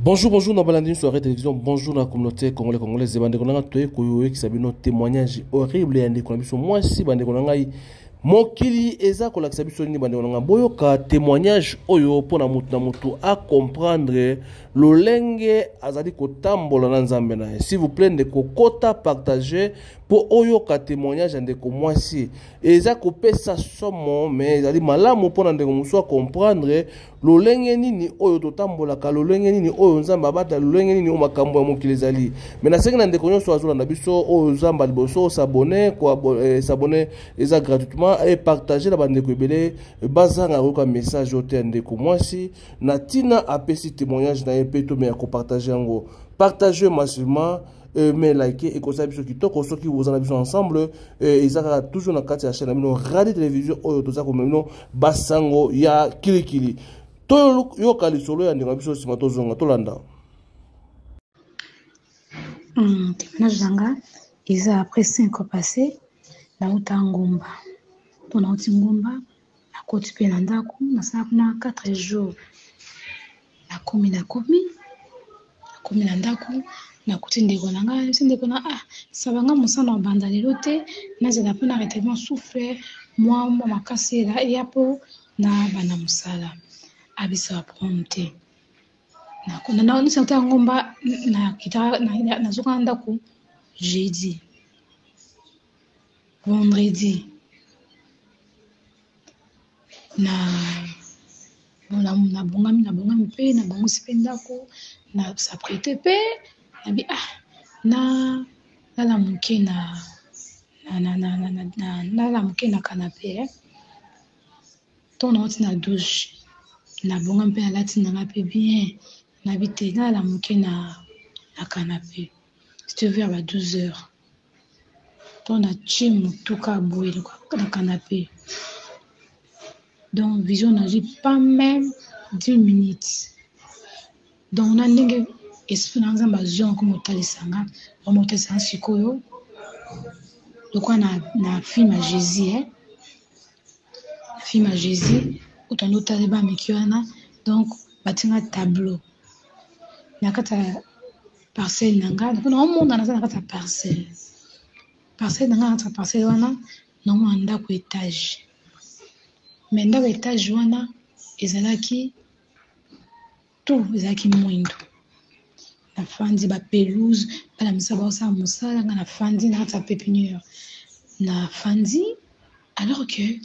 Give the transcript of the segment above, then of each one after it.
Bonjour, bonjour, na balandi nyonso ya Red Télévision, bonjour na communauté congolais congolaise. Bandeko na ngai, toye koyokisa bino témoignage horrible ya ndeko na biso mwasi. Bandeko na ngai, mokili eza kolakisa biso nini? Bandeko na ngai, boyoka témoignage oyo mpo na motu na motu a comprendre lolenge azali kotambola na Nzambe na ye. S'il vous plaît, ndeko, kota partager mpo oyoka témoignage ya ndeko mwasi. Eza kopesa somo, mais ezali malamu mpo na ndeko mosusu a comprendre lolenge nini oyo totambolaka, lolenge nini oyo Nzambe abata, lolenge nini oyo makambo ya mokili ezali. Me nasengi na ndeko nyonso azolanda biso oyo Nzambe liboso, s'abonner, s'abonner eza gratuitement, e partager na bandeko ebele bazanga koyoka message oyo te ya ndeko mwasi na ntina apesi témoignage na ye, mpe tomeya kopartager yango. Partage massivement, mais like ekosala biso kitoko soki boza na biso ensemble. Eza kaka toujours na kati ya chaîne na bino Radio Télévision oyo toza komema bino basango ya kilikili. Toyoka lisolo ya ndeko na biso, nsima tozonga tolanda. Témoignage na nga eza après 5 ans passé. Nauta Ngomba mpo nauti Ngomba, nakoti mpe na ndako, nasala kuna 4 jours. Nakomi na ndako, nakuti ndeko na ngai. Nayebisi ndeko na: "Ah, ça va, nga mosala na banda lelo te, nazela mpo na retellement souffle mwa makasi eya mpo na banda mosala." Abisa problème te. Nauta Ngomba, nazoka na ndako jeudi, vendredi na nabongami mpe nabongisi mpe ndako, na s'apprêter mpe nabi ah na lala moke na nalala moke na canapé. Ntongo nauti na douche, nabongami mpe nalati nanga mpe bien, nabi te nalala moke na canapé. C'était vers ba 12 heures. Ntongo natie motuka boye na canapé, donc vision nazwi pas même 10 minutes. Donc na ndenge esprit na Nzambe azwi yango komotalisa nga, bamotalisa nga sikoyo lokola na film ya Jésus, eh? Na film ya Jésus otandi otali bameki wana. Donc batinga tableau na kati ya parcelle na nga. Naomona naza na kati ya parcelle na nga. Na kati ya parcelle wana naomona ndako étage, mais ndako étage wana ezalaki tout ezalaki mwindu. Nafandi bapelouse, bana misala baosala mosala, nga nafandi na kati ya pépinière. Nafandi alors que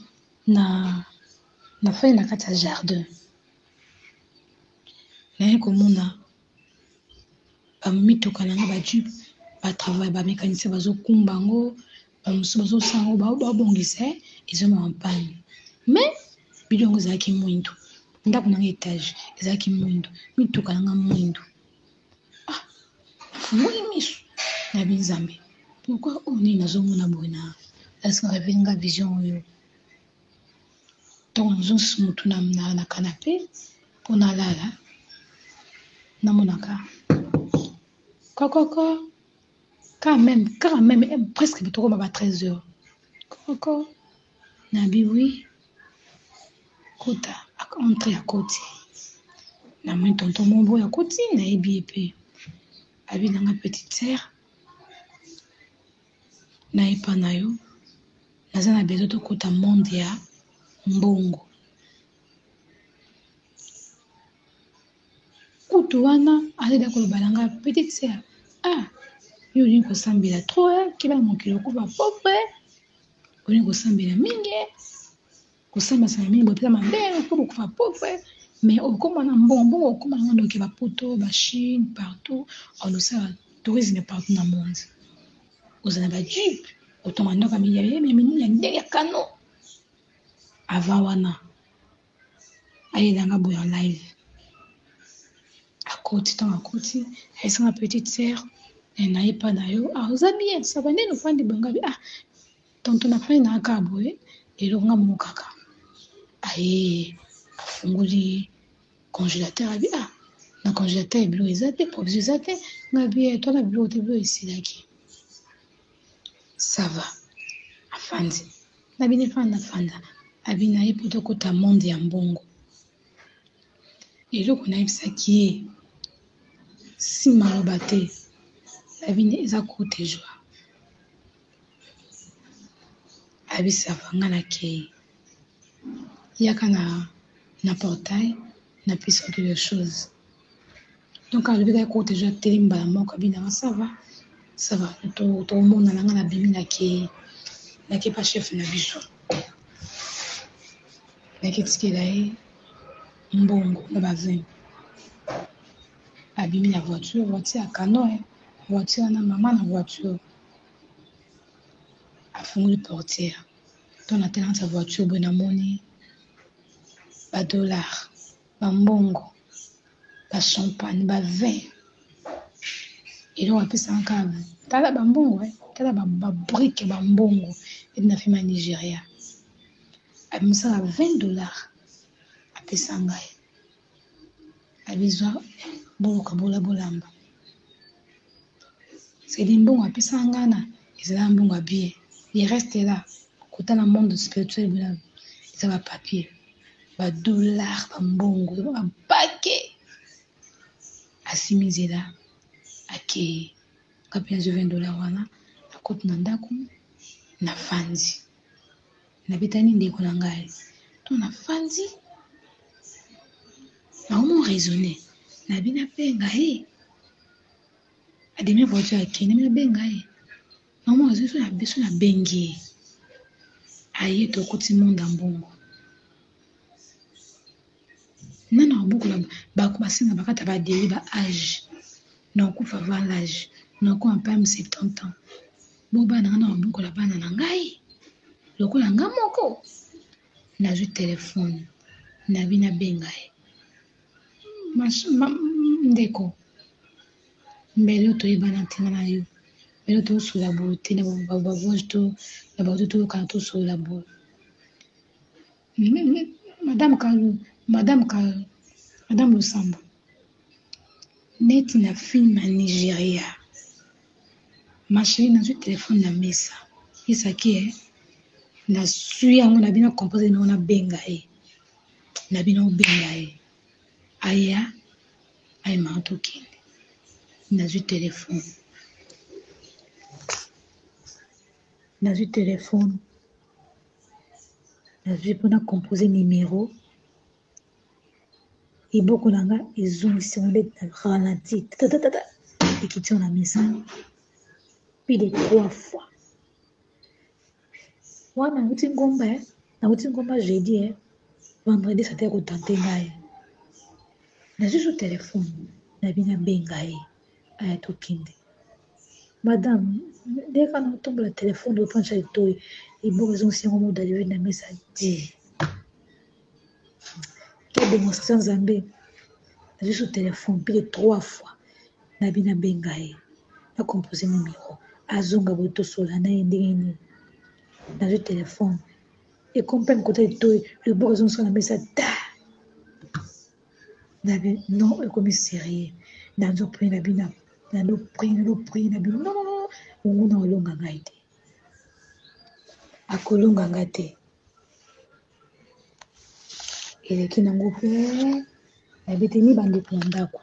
na nafandi na kati ya jardin, naye komona bamituka na nga, bajeep, batravail, bamécanicien bazokumba yango, bamosusu bazosala yango, babongisa, ezomema mpani. Mais bilongo ezalaki mwindu, ndako nanga étage ezalaki mwindu, mituka nanga mwindu. Ah, nafungoli miso, nayebi Nzambe, pourquoi oyo nini nazomona boye? Na lasika réveille nga vision oyo. Ntongo nazongisi motu na canapé mpo nalala, namonaka kokoko quand même presque tokoma ba 13 heures. Kokoko, nabi: "Oui, kota." Entre, akoti, namoni tonton moko oyo akoti, nayebi ye mpe. Abi nanga: "Petite sœur, nayepa na yo, naza na besoin tokota monde ya mbongo." Kutu wana azali koloba na nga: "Petite sœur, ah, yo olingi kosambela trop, keba na mokili, okufa pauvre. Olingi kosambela mingi, kosambasana mingi boye mpenza mabe, mpo bokufa pauvre, mais okóma na mbongo. Mbongo okóma nango, ndoki, bapoto, bachine, partout, onosala tourisme partout na monde, oza na bajeep, otonga ndako ya minene ya ndenge ya kano." Avant wana ayelanga boye en live, akoti. Ntango akoti, ayesanga: "Petite sœur, nayepa na yo, ah, oza bien? Ça va? Ndeni ofandi bongo?" Abi: "Ah tonton, nafandi na kaka boye eloko nga moko kaka." Aye, afungoli congélateur, abi: "Ah, na congélateur biloko eza te, provision eza te." Nga bi: "Twana biloko te, biloko esilaki." Ça va, afandi na bino, efanda fanda. Abi na ye mpo tokota monde ya mbongo. Eloko nayebisaki ye Si maloba te nabini eza courte joie. Abi ça va nga nakei yaka na na portail napesi yo quelque chose. Donc alobi kaka courte joie atelemi mbala moko abi nanga ça va ça va tokomonana nga nabimi nakei nake pa chef na biso naketikela ye mbongo na ba vin abimi na voiture voiture ya canon eh. Voiture wana mama na voiture afungoli portière to na tala na voiture boye namoni ba dollars ba mbongo ba champagne ba vin eloko apesaka kaka tala ba mbongo eh. Tala ba brique ba mbongo eti na film ya Nigeria abimisaka 20 dollars apesa ngai abizwa boluka bola bolamba cest mbongo apesaka ngai na ezala mbongo ya bien le reste là kotala monde spirituel bola eza ba papier ba dollars ba mbongo ba paquet asimi nzela akei nga mpe nazwi 20 dollars wana nakoti na ndako nafandi nabetani ndeko na ngai to nafandi naomo raisonne nabi nabenga ye ademi voiture akende me nabenga ye naomo raisonne so na biso nabengi ye aye tokoti monde ya mbongo nana obokola bako basenga bakata ba deli ba age nakokufa avant l'âge nakoma pam 70 ans bo bana nga na obokola bana na ngai lokola nga moko nazwi telefone nabi nabenga ye ndeko mbele oyo toyebana te nga na yo mbele tosolola boye te na bavoge to na bato toyokana tosolola boye madame kalu madame kalu madame lusambo neti na film ya nigeria ma chérie nazwi telefone na mesa esaki e nazwi yango na bino compose nimero nabenga ye na bino obenga ye aya ayemaka tokende nazwi telefone nazwi telefone nazwi mpona compose nimero liboko na nga ezongisi yango nde na ralenti tatatata ekiti yango na mesa plus de trois fois wana nauti ngomba eh? nauti ngomba jeudi eh? Vendredi satan akotante ngai nazwi so telefone nabi nabenga ye aya tokende madame ndeka naotombola telefone opanca litoi liboko ezongisi yango modalive na mesa di quelle démonstration nzambe nazwi so telefone plus de trois fois nabi nabenga ye na compose numero azonga boye tosola na ye ndenge nini nazwi telefone ekomi mpe kota litoyi loboko ezongisa na mesa ta nabi non ekomi sérieux nazo prie na bino nano prie nano prie na bino non non monguna olonga ngai te akolonga ngai te eleki nango mpe nabetemi bandeko na ndako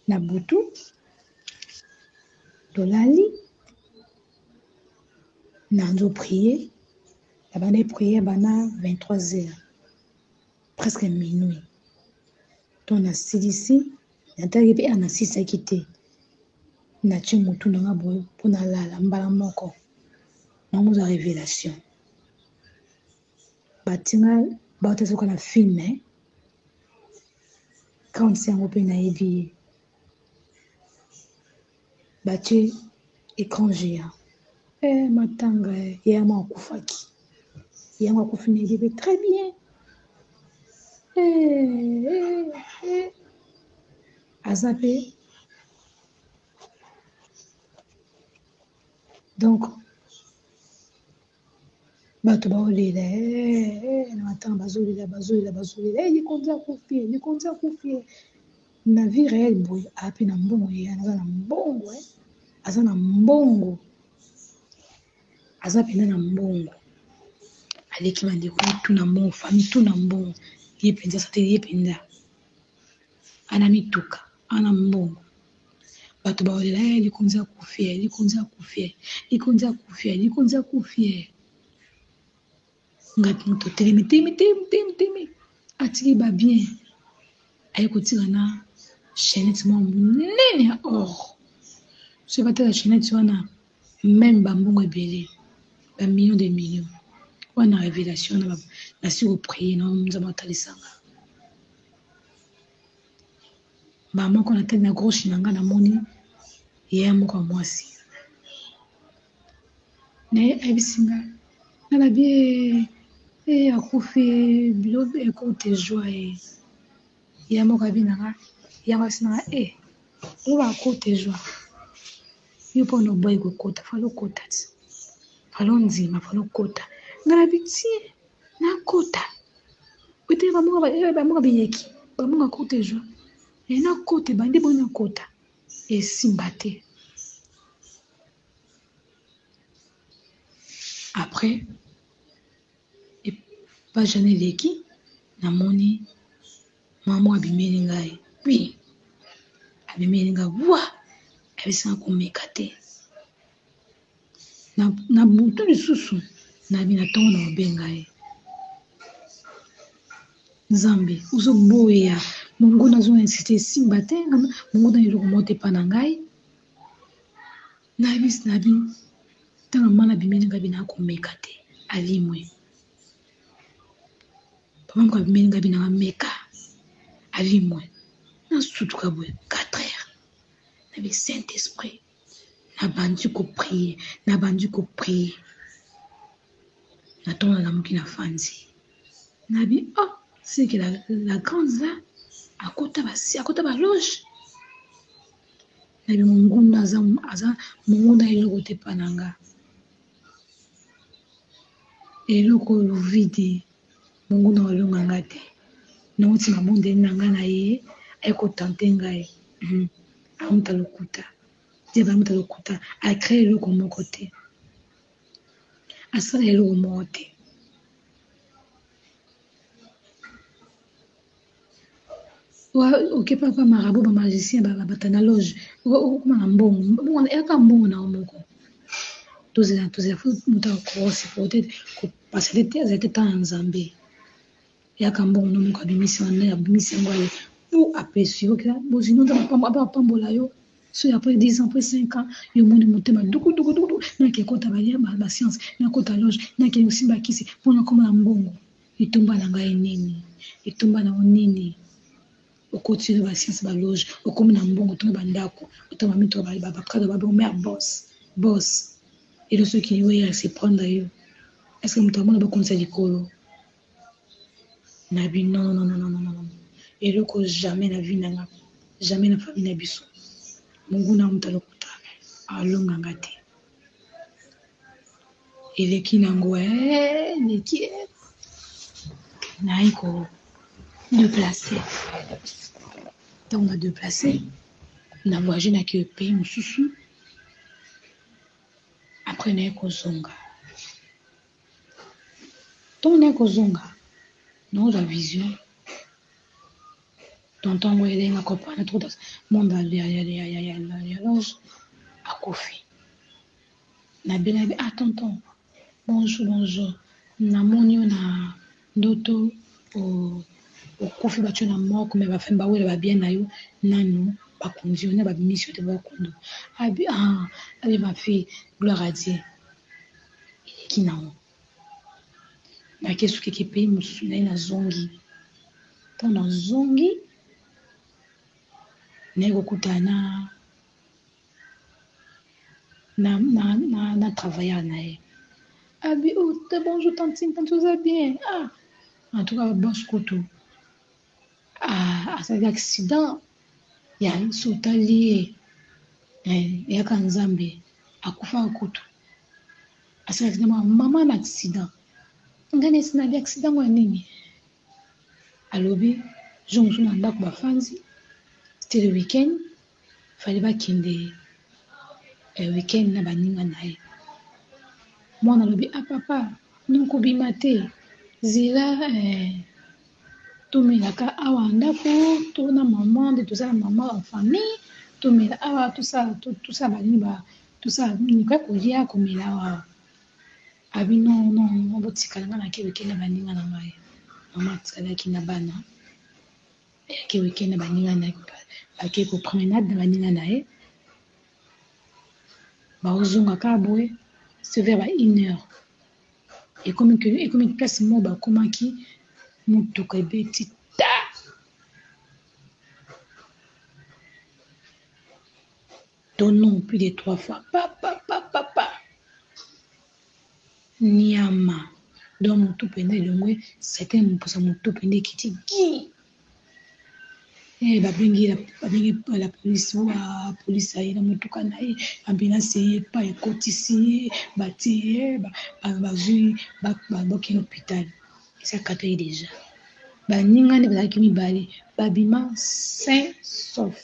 na butu tolali Nazo prier, nabandaki prière banda 23 heures presque minuit. To nasilisi, natalaki pe heure nasilisaki te. Natie mutu na nga boye po nalala mbala moko nakozwa revelation. Batie nga bato ezoka na film grande sœur yango pe nayebi ye. Batie ecran geant eh matanga eh ye yango akufaki ye yango akufi na ye très bien eh, eh, eh. Aza pe donc bato baolela eh, eh, na matanga bazolela bazolela bazolela eh, likonzi akufi likonzi akufi na vie réelle boye ape na mbongo ye aza na mbongo eh. Aza na mbongo aza mpenza na mbongo aleki bandeko ye tu na mbongo famille tu na mbongo ye mpenza sate ye mpenza ana mituka. Ana mbongo. Bato baolela ye likonzi akufi ye, likonzi akufi ye, likonzi akufi ye, likonzi akufi ye. Ngai mpe moto telemi telemi telemi telemi telemi atiki ba bien aye kotika na chainette moko monene ya or. Soki batala chainette wana meme ba mbongo ebele ba millions de millions wana revelation na nasi ko prier na Nzambe atalisa nga. Mbala moko natali na gauche na nga namoni yaya moko ya mwasi naye ayebisi nga nga na bi eh akufi bilo ekote joie ye yaya moko abi na nga yango ayebisi na nga eh oloba akote joie yo mpona oboyi kokota falo okota ti falo ondima falo okota nga na bi tie nakota Ote ba monga biyeki ba monga courte joie eh nakota ebandi boni nakota esimba te après page wana eleki namoni mama moko abimeli ngai wi abimeli ngai wa ayebisi ngai komeka te Na butu lisusu nayebi na tongo na kobenga ye Nzambe ozo boya monguna azo insiste esimba te monguna eloko moko te epa na ngai nayebisi na bi ntango mama abimeli ngai bi nakomeka te alimwe papa moko abimeli ngai bi nakameka alimwe nasutuka boye 4 heures na bi saint esprit Nabandi ko prier, nabandi ko prier. Na tongo nalamuki nafandi. Nabi oh, c'est que la grande là akota ba akota ba loge. Nabi monguna aza aza monguna eloko te pa na nga. Eloko oyo vide monguna olonga nga te. Nauti mabondeli na nga na ye aye ko tenter ngai. Amuta lokuta. Diable amuta lokuta. A créer eloko moko te. Asala eloko moko te. Okepa pa marabout ba magicien ba bata na loge okoma na mbongo mbongo eyaka mbongo na yo moko tozela tozela fo moto akosupporte kopasele te azali te temps ya Nzambe Yaka mbongo no moko abimisi wana abimisi yango aye po apesi yo okela bozwi no nzambe apambola yo soki après 10 ans après 5 ans yo omoni motema duku duku duku nake kota balia ba science nakota loge nake kosimba kisi mpo nakoma na mbongo litomba na ngai nini litomba na yo nini okoti yo ba science ba loge okomi na mbongo otongi ba ndako otonga mituka ba prado ba mère boss boss elo soki yo ya se prendre yo est ce que moto amona bokonzi ya likolo Na bi non non non non non eloko jamais na vie na nga jamais na famille na biso monguna moto ya lokuta alonga nga te eleki nango eh, eleki eh. Naye ko deplacer ntango na deplacer na voyage nake pays mosusu après naye kozonga Tango naye kozonga nakozwa vision tonton yango ayelaki nga coop wana tokota monde ya loge akufi nabelaki ah tonton bonjour bonjour namoni yo na ndoto okufi batie yo na morgue mais ba bawela ba bien na yo nanu bakundi yo na babimisi yo te bakundu abi ah abi ma fille gloire à Dieu eleki nango nake soki eke pays mosusu naye nazongi ntango nazongi naye kokutana na na na na travailleur na ye abi oh bonjour tantine tantine oza bien ah en tout cas boss kutu ah, asalaki accident ya so otali ye eyaka nzambe akufaka kutu Asala accident mwa mama na accident ngai nesi nabi accident ngo ya nini alobi jour mosusu na ndako bafandi c'était le week-end fallait bakende eh, week-end na baninga na ye mwana alobi ah papa nokobima te zela eh, Tomelaka awa na ndako to na mama nde toza na mama en famille tomela awa tosala tosala banini ba tosala nini koya kolia komela awa abi non non non botikala nga nake weekend na baninga na ngai mama atikalaki na bana ayaki weekend na baninga na bake ko promenade na baninga na ye baozonga kaka boye c'est vers ba une heure ekomi ekomi place moko bakomaki motuka ebeti ta tonon plus de trois fois pa pa pa pa pa nyama donc motu mpenza elongwe certain moposa motu mpenza ekiti gi Eh, babengi babengi la police wa police aye na motuka na ye ambulance eye pa ekotisi ye batie ye bazwi bakende hôpital esi akata ye deja baninga nde bazalaki mibale babima sain sauf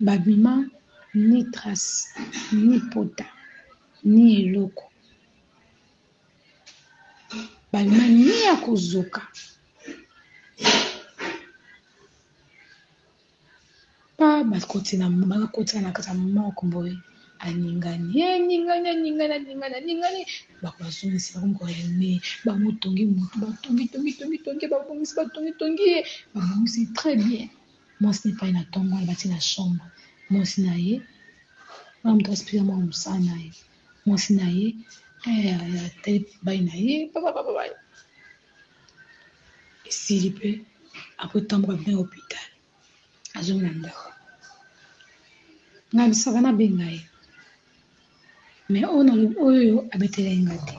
babima ni trace ni pota ni eloko Babima ni ya kozoka. Pa bakoti na bakoti na kati ya moko boye aningani aningani aningani aningani aningani bazongisi bakomi koyame bamotongi motu batongi tongi tongi tongi babongisi batongi tongi ye babongisi très bien mwasi na epai na ntongo wana batie na chambre mwasi na ye wana moto asipila mwa mosala na ye mwasi na ye atali mobali na ye papapapa esili mpe akotamboka bino ya hôpital azongi na ndako ngai bisaka nabenga ye mais oyo nalobi oyo abetelaki nga te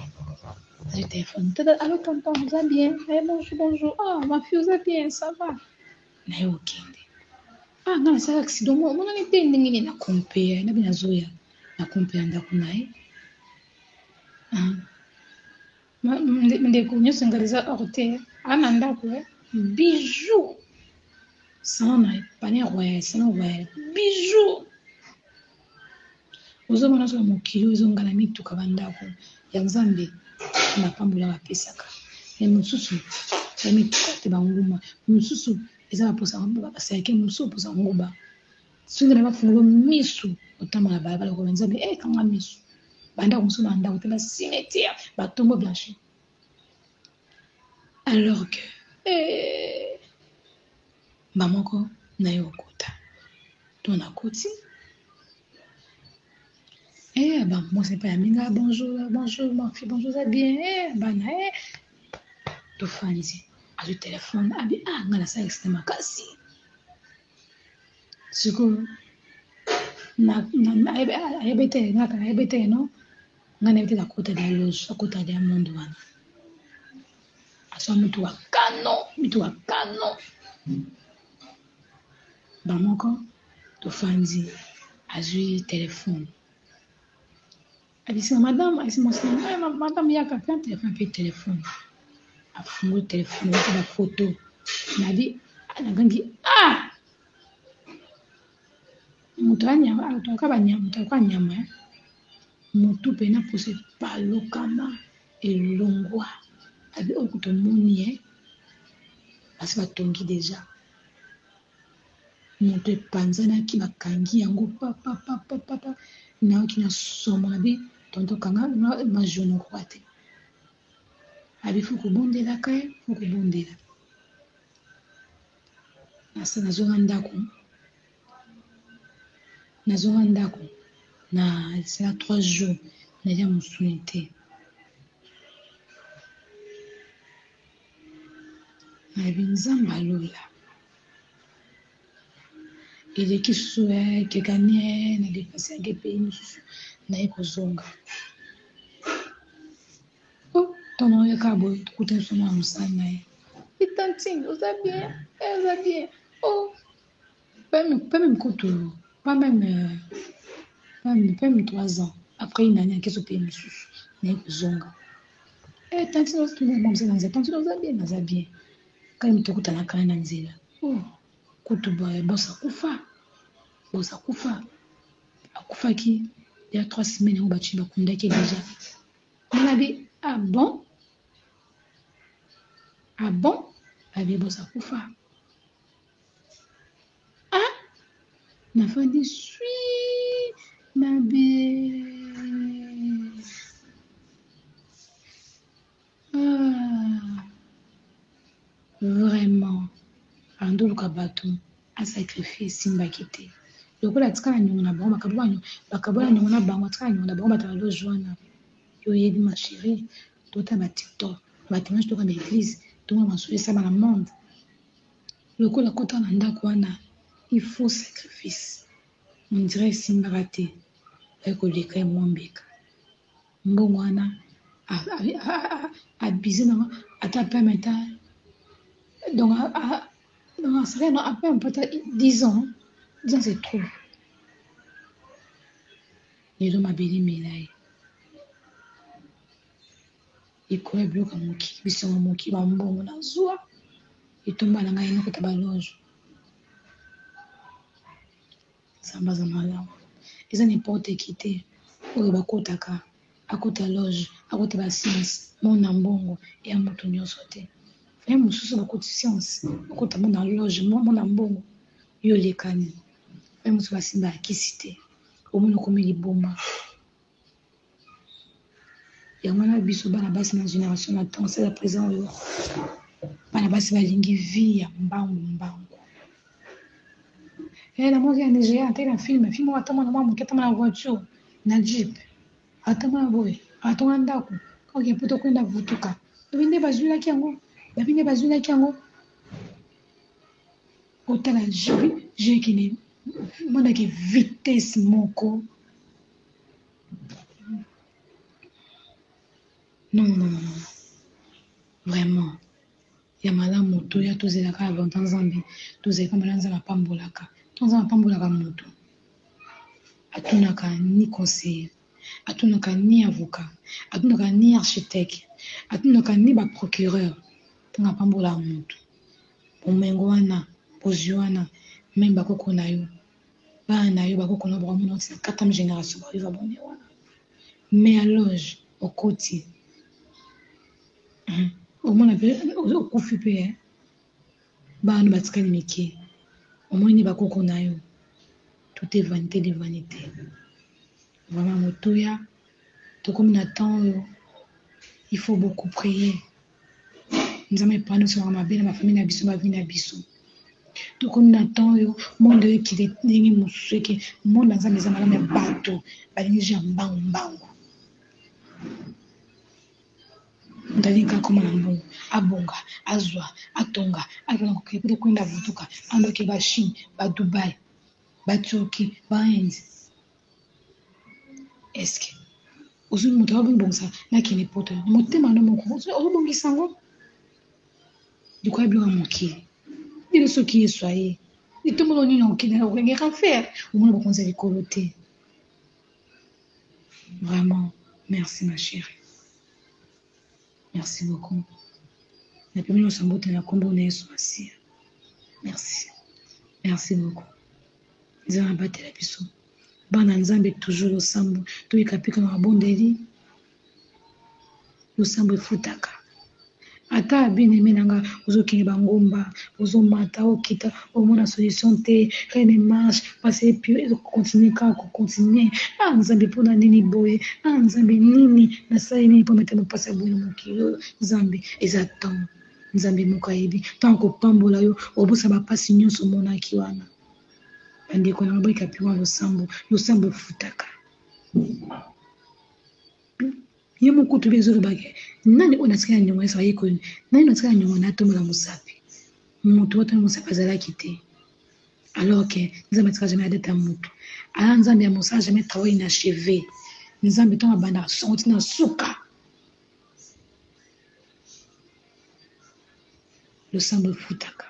azwi telefone tata alo tonton oza bien eh, bonjour bonjour ah ma fille oza bien ça va naye okende ah nga nasala accident omonani te ndenge nini na compare nabi nazoya na compare ndako na ye ah. Ndeko nyonso ngai eza or te a na ndako eh. Bijou salon na palais royal salon royal bijou ozomona soki mokili oyo ezongala mituka bandako ya nzambe mapambola bapesaka me mosusu ya mituka te banguma mosusu eza baposa basalaki mosusu baposa nguba soki nzambe bafungolo misu otambola balabala koba nzambe e kanga misu bandako mosusu bandako te bacimetière batombo blanchi alors que eh, bamoko naye okota to nakoti eh, bamwasi epai ya minga bonjour bonjour ma fille bonjour oza bien eh, bana eh. tofandi azwi telefone abi ah ngai nasala accident makasi sikoyo ayebi te ngaka ayebi te no ngai nayebi te nakota dia loge akota dia monde wana azwa mutu wa kano mutu wa kano bamoko tofandi azwi telefone abisi madame abisi mwasi na madame yaka pe telefone pe telefone afungoli telefone alaki bafoto nabi nagangi ah moto aka banyama moto aka nyama eh. Motu pena poso epalukama elongwa abi oyo kutu omoni eh basi batongi deja moto epanzanaki bakangi yango papapapapapa nayoki na somo abi tonton kanga ma jaune okoka te abi fo kobondelaka ye fo kobondela nasa nazonga ndako Nazonga ndako na sala 3 jours nalia mosuni te. Nayebi Nzambe ya lola eleki susu ekeka nie na deplace yake pays mosusu naye kozonga oh ntango nayoka kaka boye tokutani biso mwana mosala na ye tantine oza bien oza bien oh Pas même kutu pas même pas même 3 ans après une année akeso pays mosusu naye kozonga eh tantine oza na nzela tantine oza bien naza bien kaka moto okutanaka na nzela oh kutu boss akufa boss akufa akufaki ya 3 semaines yango batie bakundaki deja nanabi ah bon. Ah bon? Babi boss akufa. Ah! Nafandi swi mabe. Ah! Vraiment. Andoluka bato asacrifie esimbaki te. Lokola atikala niongo na bango, bakabola niongo na bango, atikala niongo na bango bato ya loge wana. Yo oyebi ma chérie, tota ba TikTok, ba dimanche toka ba église, tonga masolo esama na monde. Lokola kota na ndako wana, il faut sacrifice. On dirait esimbaka te. Baye koleka ye mwa mbeka. Mbongo wana abise nango ata peme ata donc donc asaka na apeme ata 10 ans, 10 ans c'est trop. Lelo mabele milai likolo ya biloko ya mokili, bisengo mokili, bambongo nazwa etumba na ngai nakota baloge. Nzambe aza malamu, eza n'importe qui te oyo bakotaka akota loge, akota ba science mona mbongo ya moto nyonso te. Ye mosusu bakoti science, bakota mona loge, mona mbongo yo lekani. Ye mosusu basimba ya kisi te, omoni okomi liboma. Yango wana biso bana basi na génération na temps c'est la présent oyo bana basi balingi vie ya mbangu mbangu. Eh, na mwaki ya Nigeria atali na film, film oyo atambola na mwa moke, atambola na voiture, na jeep, atambola boye, atonga ndako, kaka poto kwenda vutuka. Babi nde bazwilaki yango, babi nde bazwilaki yango. Otala jeep, jeep ekende monaki vitesse moko. Non, non, non, non. Vraiment. Ya malamu toya tozelaka ya volonté Nzambe, tozelaka malamu Nzambe apambolaka. To Nzambe apambolaka moto. Atunaka ni conseiller, atunaka ni avocat, atunaka ni architecte, atunaka ni ba procureur. Ntango apambolaka moto. Bomengo wana, bozwi wana, meme bakoko na yo, bana na yo bakoko na bango na 4e génération ba vivre bonheur wana. Mais à loge okoti. Omona pe okufi pe bana batikali mike. Omoni bakoko na yo. Tout est vanité de vanité. Vraiment motoya tokomi na temps oyo il faut beaucoup prier. Nzambe epana biso mabe na ba famille na biso, ba vie na biso. Tokomi na temps oyo monde oyo ekili ndenge mosusu eke monde ya Nzambe eza malamu ya bato balingi ja mbangu mbangu. Moto alingi akoma na mbongo, abonga, azwa, atonga, akenda kokende kwenda butuka, andoke ba Chine, ba Dubai, ba Turquie, ba Inde. Est-ce que ozwi moto abongisa nakende poto motema no moko ozobongisa yango likolo ya biloko ya mokili bino soki Yesu aye litombono nini okende okenge enfer omona bokonzi ya likolo te. Vraiment merci ma chérie, merci beaucoup. Napemi nyonso mbote na kombo na Yesu Masiya. Merci, merci beaucoup. Nzambe abatela biso bana Nzambe toujours losambo toyika pika na mabondeli, losambo efutaka. Ata bien-aimé nanga ozokende bangomba, ozomata okita, omona solution te, rien ne marche, parce que puis ezokontinue kaka kokontinue. Ah Nzambe mpona nini boye? Ah Nzambe nini nasali nini mpo metema mpasi ya boye na mokili oyo? Nzambe eza temps, Nzambe moko ayebi ntango kopambola yo, obosa bapasi nyonso omonaki wana. Bandeko na boyika mpe wana losambo, losambo efutaka. Ye moko tobi ezolobaka nani oyo natikala niongo nyonso ayekoli nani natikala niongo na atombola mosapi moto wato mosapi azalaki te, alors que Nzambe atika jamais adeta moto ala Nzambe ya mosala jamais travail inachevé. Nzambe ntango abandaka songo tina suka. Losambo efutaka.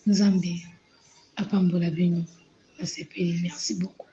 Nzambe apambola bino, nasepeli, merci beaucoup.